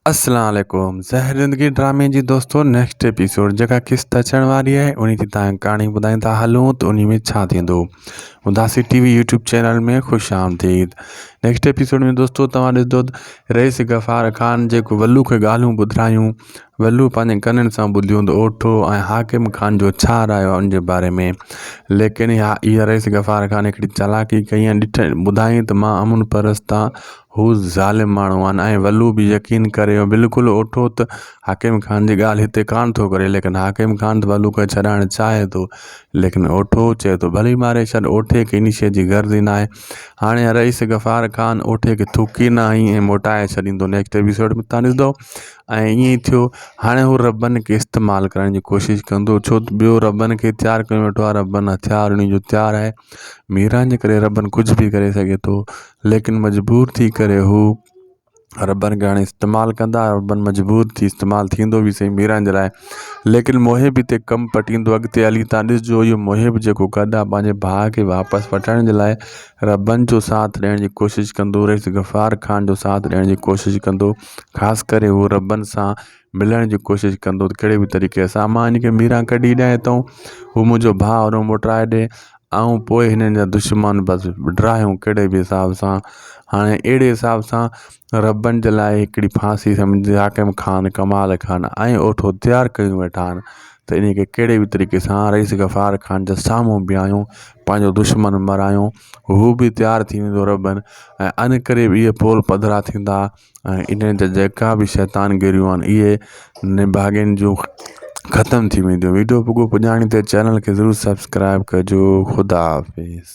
السلام عليڪم زهر زندگي ڊرامي جي دوستو نيڪسٽ ايپيسوڊ جيڪا قسط اچڻ واري آهي انهي جي تان ڪهاڻي ٻڌائيندا هلون ته انهي ۾ ڇا ٿيندو Udasi T V YouTube channel ۾ خوش آمديد نيڪسٽ ايپيسوڊ ۾ دوستو توهان ڏسندو رئيس غفار خان جيڪو ولو کي ڳالهيون ٻڌرايون ولو پنهنجي ڪنن سان ٻڌيون ته اوٺو ۽ حاڪم خان جو ڇا رايو آهي ان جي باري ۾ ليڪن اها رئيس غفار خان هڪڙي چالاڪي ڪئي ۽ ڏٺ ٻڌائين ته مان امن پرست آهيان هو ظالم ماڻهو آهن ۽ ولو به يقين ڪري ويو بلڪل اوٺو ته حاڪم خان جي ڳالهه هتي ڪانه ٿو ڪري ليڪن حاڪم خان ته ولو کي ڇڏائڻ چاهي ٿو ليڪن اوٺو چئي ٿو ڀلي ماري ڇڏ اوٺي کي ان شيء جي غرض ئي ناهي هاڻي رئيس غفار خان اوٺي کي ٿوڪي نه هنئي ۽ موٽائي ڇڏيندو نيڪسٽ ايپيسوڊ ۾ تان ڏسندو ۽ ائين ئي ٿيو هاڻي هو ربن کي استعمال ڪرڻ جي ڪوشش ڪندو ڇو ته ٻيو ربن کي تيار ڪيو ويٺو آهي ربن هٿيار انهي جو تيار آهي ميران جي ڪري ربن ڪجهه به ڪري سگهي ٿو ليڪن مجبور ٿي ڪري هو ربن کي هاڻي استعمال ڪندا ربن مجبور ٿي استعمال ٿيندو به سهي ميران جي لاء ليڪن محب هتي ڪم پٽيندو اڳتي هلي تان ڏسجو اهو محب جيڪو گڏ آهي پنهنجي ڀاء کي واپس وٺڻ جي لاء ربن جو ساٿ ڏيڻ جي ڪوشش ڪندو رئيس غفار خان جو ساٿ ڏيڻ جي ڪوشش ڪندو خاص ڪري هو ربن سان ملڻ جي ڪوشش ڪندو ته ڪهڙي به طريقي سان مان هن کي ميران ڪڍي ڏيان هتان هو منهنجو ڀاء هن موٽرائي ڏي ۽ پوء هنن جا دشمن بس ڊاهيون ڪهڙي به حساب سان هاڻي اهڙي حساب سان ربن جي لاء هڪڙي ڦاسي سمجهه حاڪم خان ڪمال خان ۽ اوٺو تيار ڪيون ويٺا آهن ته انهي کي ڪهڙي به طريقي سان رئيس غفار خان جي سامهون بيهايون پنهنجو دشمن مرايون هو به تيار ٿي ويندو ربن ۽ ان ڪري به اهي پول پڌرا ٿيندا ۽ انهن جا جيڪا به شيطان گيريون آهن اهي نڀاڳين جون ختم ٿي وينديون ويڊيو پڳو پڄاڻي تي چينل کي ضرور سبسڪرائب ڪجو خدا حافظ.